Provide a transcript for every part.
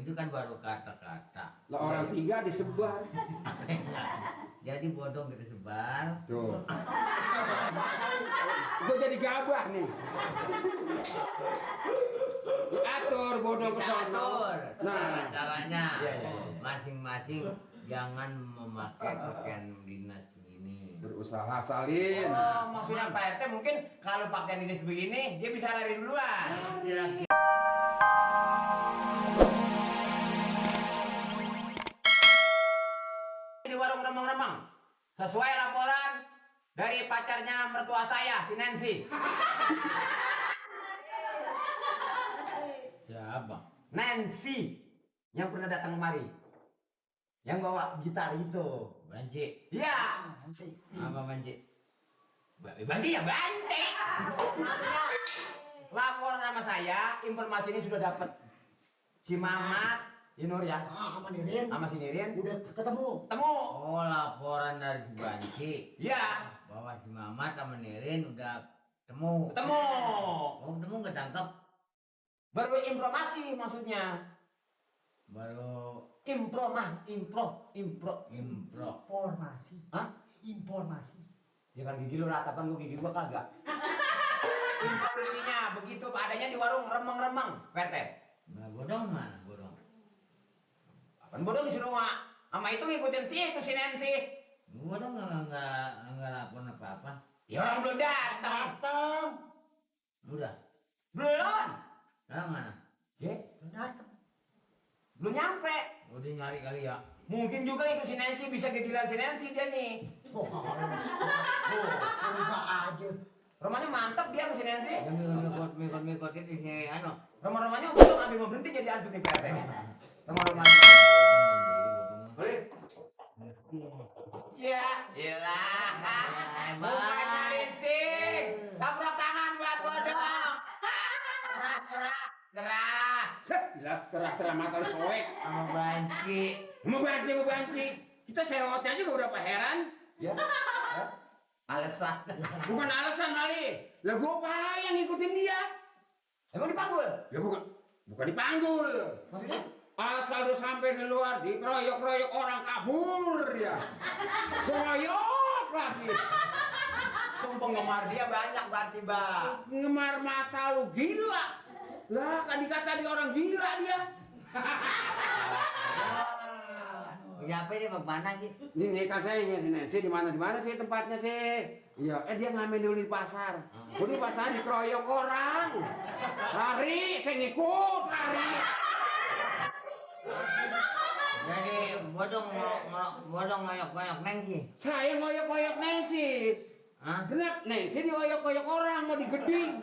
itu kan baru kata-kata. Lah orang 3 disebar. Jadi bodong kita sebar. Tuh. Gue jadi gabah nih. Diatur bodong ke sono. Nah, caranya Iya. masing-masing jangan memakai pakaian dinas ini. Berusaha salin. Oh, maksudnya Pak RT mungkin kalau pakaian dinas begini dia bisa lari duluan. Kira-kira Di warung remang-remang sesuai laporan dari pacarnya mertua saya si Nancy. siapa? Nancy yang pernah datang kemari yang bawa gitar itu. Banci. Iya, Apa Banci? Banci ya Banci. Laporan sama saya, informasi ini sudah dapat. Si Mamat, Nur ya, sama Nirin sama si Nirin udah ketemu. Oh, laporan dari si Banci Iya, bahwa si Mamat sama Nirin udah ketemu. ketemu. Oh, ketemu ketangkep. Baru informasi maksudnya. Baru Impro. Informasi. Hah? Informasi. Ya kan gigi lu ratapan, lu gigi gua kagak. Intinya begitu adanya di warung remang-remang, PT. nah, bodong mana? Bodong. Kan bodoh disuruh sama itu ngikutin si Nancy. Bodong enggak lapor apa-apa. Ya orang belum datang. Datang. Udah. Belum. Sekarang mana? Ya, Belum datang. belum nyampe. Udah nyari kali ya. Mungkin juga itu si Nancy bisa kegilaan si Nancy dia nih. Coba aja. Rumahnya mantap dia sama si Nancy. Dia mikot itu si anu. Rumah-rumahnya belum ambil mau berhenti jadi ansur di PT nya. Rumah-rumahnya. Balik. Ya, iyalah. Bukannya leasing. Taplok tangan buat bodong. Gerah. Lah kerah-kerah mata lu soek. Sama Banci. Mau banci. Kita sewotnya aja berapa heran. Ya. Alasan. Bukan alasan kali. Lah gua apa yang ngikutin dia? Emang dipanggul? Ya bukan dipanggul. Maksudnya? Asal udah sampai di luar dikeroyok-keroyok orang kabur ya. Keroyok lagi. Penggemar dia banyak berarti, Bang. Ngemar mata lu gila. Lah kan dikata di orang gila dia. Siapa ini bagaimana sih? Ini kan saya si Nancy di mana sih tempatnya sih? Iya, dia ngamen dulu di pasar. Gua di pasar dikeroyok orang. Lari, saya ngikut lari. Jadi bodong ngoyok Nancy. Saya ngoyok-ngoyok Nancy. Hah? Kenapa Nancy dioyok-oyok orang mau digeding?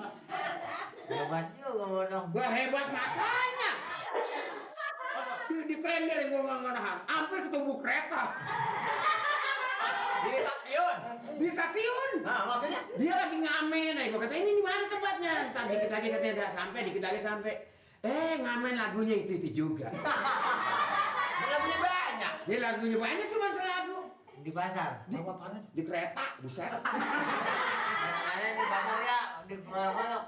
Hebat juga bodong. Wah hebat makanya. Di klender gua nggak nahan, sampai ketubuh kereta. Di stasiun. Di stasiun. Nah, maksudnya? Dia lagi ngamen, gua kata ini di mana tempatnya? Ntar dikit lagi katanya udah sampai, dikit lagi sampai. Ngamen lagunya itu juga. Lagunya banyak. Dia lagunya banyak cuma selagu. Di pasar. Bawa apaan aja? Di kereta, buset. Ada di pasar ya, di kroyok.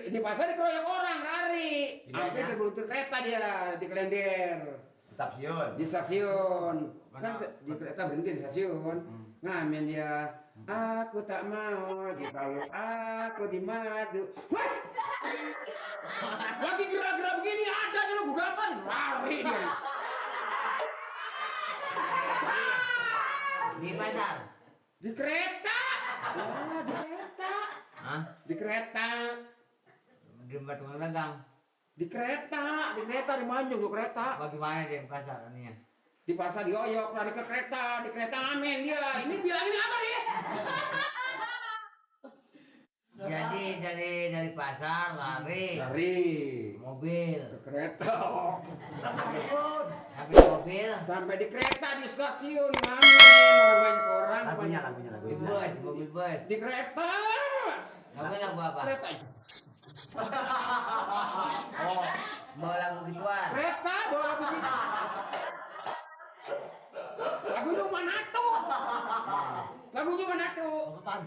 Di pasar dikeroyok orang, lari. Di mana? Sampai ke kereta dia di klender. Stasiun. Di stasiun. Mana? Kan di kereta berhenti di stasiun. Ngamen dia. Aku tak mau jikalau aku di madu. Wah! Lagi gerak-gerak begini ada aja lu gugapan. Lari dia. Di pasar. Di kereta. Di kereta. Hah? Di kereta. Di batu dagang. Di kereta di Manjung tuh kereta. Bagaimana di pasar ininya? Di pasar dioyok lari ke kereta, di kereta ngamen dia. Ini bilangin apa nih? Jadi dari pasar lari mobil. ke kereta. Stasiun. Habis mobil Sampai di kereta di stasiun ngamen orang banyak orang. Lagunya. di bus, mobil bus. Di kereta. Lagu apa? Kereta. Oh, bawa lagu gituan. Kereta bawa begitu. Lagunya Manado. Lagunya Manado. Apaan?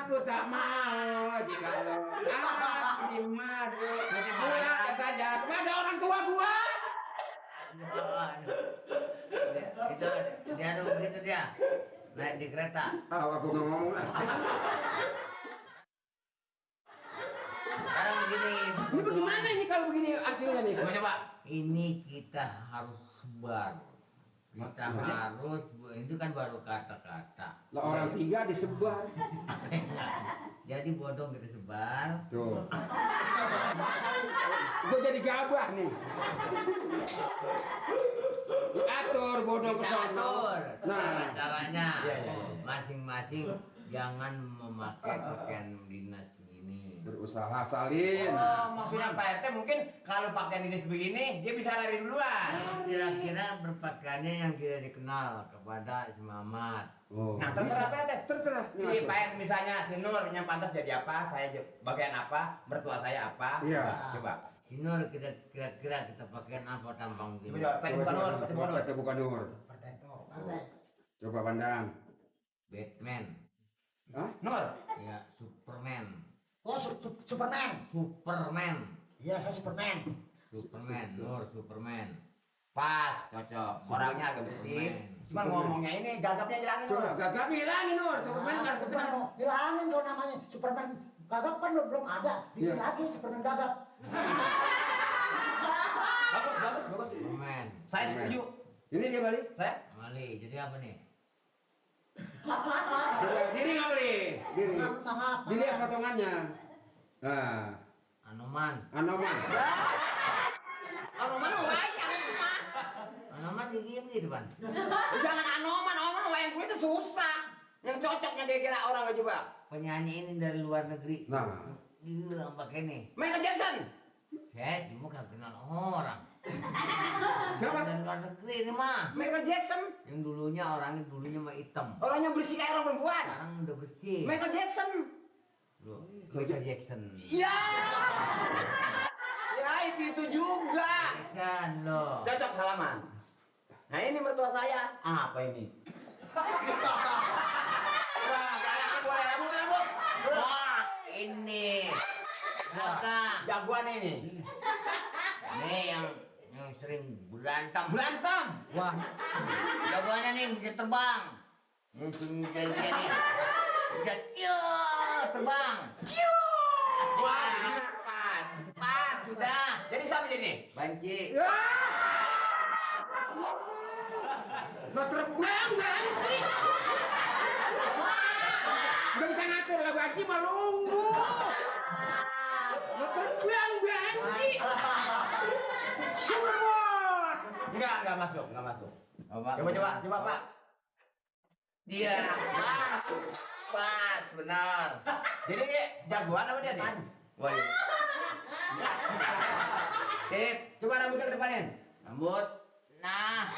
Aku tak mau jikalau aku di madu. Pulang saja kepada orang tua gua. Itu dia tuh begitu dia. Naik di kereta. Ah, aku nggak ngomong. Sekarang begini. Ini bagaimana ini kalau begini hasilnya nih? Coba. Ini kita harus sebar. Kita harus, itu kan baru kata-kata. Lah orang 3 disebar. Jadi bodong kita sebar. Tuh. Gue jadi gabah nih. Diatur bodong ke sono. Diatur. Nah, Caranya Iya, iya. masing-masing jangan memakai pakaian dinas ini. berusaha salin. Oh, maksudnya Pak RT mungkin kalau pakaian dinas begini dia bisa lari duluan. Kira-kira berpakaiannya yang tidak dikenal kepada si Mamat. Oh, Nah, terserah Pak RT. terserah. Si Pak RT misalnya si Nur yang pantas jadi apa, saya bagian apa, mertua saya apa. Iya. Coba. Si Nur kita kira-kira kita pakaian apa tampang Coba gitu. coba, Pak bukan Nur, Pak bukan Nur. Itu bukan Nur. Partai. Coba pandang. Batman. Hah? Nur. Ya, Superman. Oh, Superman. Superman. Iya, saya Superman. Superman, Nur Superman. Pas, cocok. Orangnya agak bersih. Cuman Superman. ngomongnya ini gagapnya hilangin Nur. Coba gagap hilangin Nur. Superman kan Bukan ketemu. mau hilangin kalau namanya Superman gagap kan belum ada. Bikin Iya. lagi Superman gagap. Bagus, bagus, bagus. Superman. Saya setuju. Ini dia balik. Saya Mali, jadi apa nih? Coba diri nggak boleh. Diri. Maaf. Dilihat potongannya. Nah, Anoman. Anoman. Anoman wayang. Anoman begini gitu, Pan. Jangan Anoman, Anoman wayang kulit itu susah. Yang cocoknya kira-kira orang aja coba. Penyanyi ini dari luar negeri. Nah, Bilang pakai nih. Michael Jackson. Saya cuma gak kenal orang. siapa? Dari luar negeri ini mah. Michael Jackson. Yang orangnya dulunya mah hitam. Orangnya bersih kayak orang perempuan. Sekarang udah bersih. Michael Jackson. Loh, Michael Jackson. Ya. Ya itu juga. Jackson loh. Cocok salaman. Nah ini mertua saya. Apa ini? Wah, boleh rambut. Wah, ini. Maka, Jagoan ini. nih yang sering berantem. Berantem. Wah, jagoannya nih bisa terbang. Mungkin jadi nih. Bisa terbang. Wah, benar, pas. Pas sudah. Jadi siapa jadi? Banci. lo terbang banci. Gak bisa ngatur lah banci mah lunggu. Lo terbang banci. Semut. Enggak masuk, enggak masuk. Coba, Coba Pak. Dia pas, benar. Jadi dia jagoan apa dia nih? Wah, iya. Sip, Coba rambutnya ke depanin. rambut. Nah,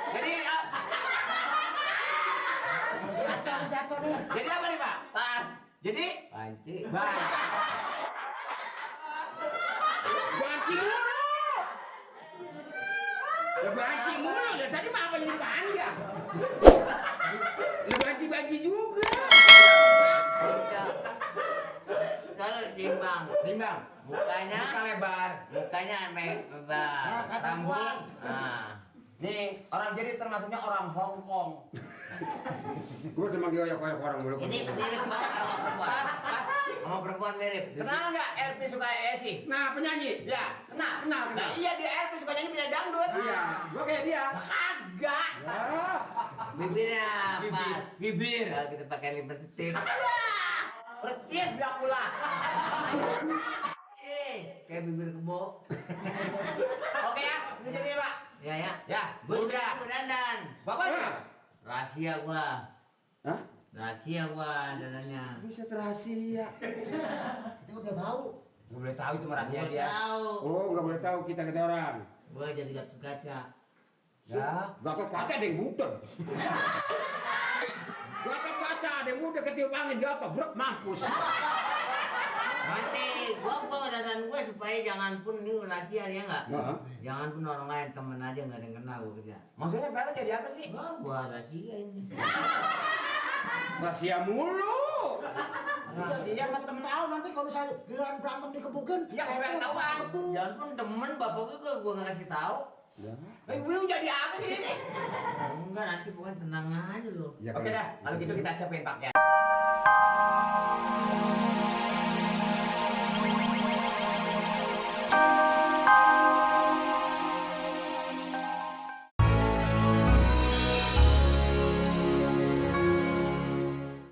Jadi Jatuh nih. jadi apa nih Pak? pas. Jadi Banci. baik. Banci mulu. Ya banci mulu. Ya tadi mah apa jadi panjang? Ya banci juga. Tidak. Kalau timbang, Timbang. mukanya, Muka lebar. mukanya lebar. Ya, kata Rambut. Tuhan. Nah, Nih orang jadi termasuknya orang Hong Kong. Gue sama dioyak-oyak orang mulu. ini mirip banget sama perempuan. Sama perempuan mirip. Kenal nggak LP suka Esi? Nah, penyanyi. Ya, kenal. Kenal. Nah, iya dia LP suka nyanyi penyanyi dangdut. Iya, gue kayak dia. Kagak. Ya. Bibirnya Bibir. pas. Bibir. Kalau kita pakai lip stick. Percis Dracula. Kayak bibir kebo. Oke ya, setuju nih Pak. Ya ya. Ya, Gua udah. dandan. Bapak juga. Rahasia gua. Hah? Rahasia gua dandannya. Buset rahasia. Kita udah tahu. Gak boleh tahu itu rahasia Gua dia. tahu. Oh, nggak boleh tahu kita orang. Gua jadi Gatot Kaca. Ya. Gatot kaca ada yang budek. Gatot kaca ada yang budek ketiup angin jatuh, brek mampus. Nanti gua dandan gua supaya jangan pun ini rahasia ya enggak? Nah, Jangan pun orang lain temen aja nggak ada yang kenal gua kerja. Maksudnya Pak jadi apa sih? Gua rahasia ini. rahasia mulu. Kasihan mas temen. tahu nanti kalau misalnya giliran berantem dikebukin. Ya, supaya ketahuan. Jangan pun demen bapak gue nggak kasih tahu. Will jadi apa sih ini? Enggak nanti pokoknya tenang aja loh. Ya, Oke dah, kalau gitu kita siapin pakaian.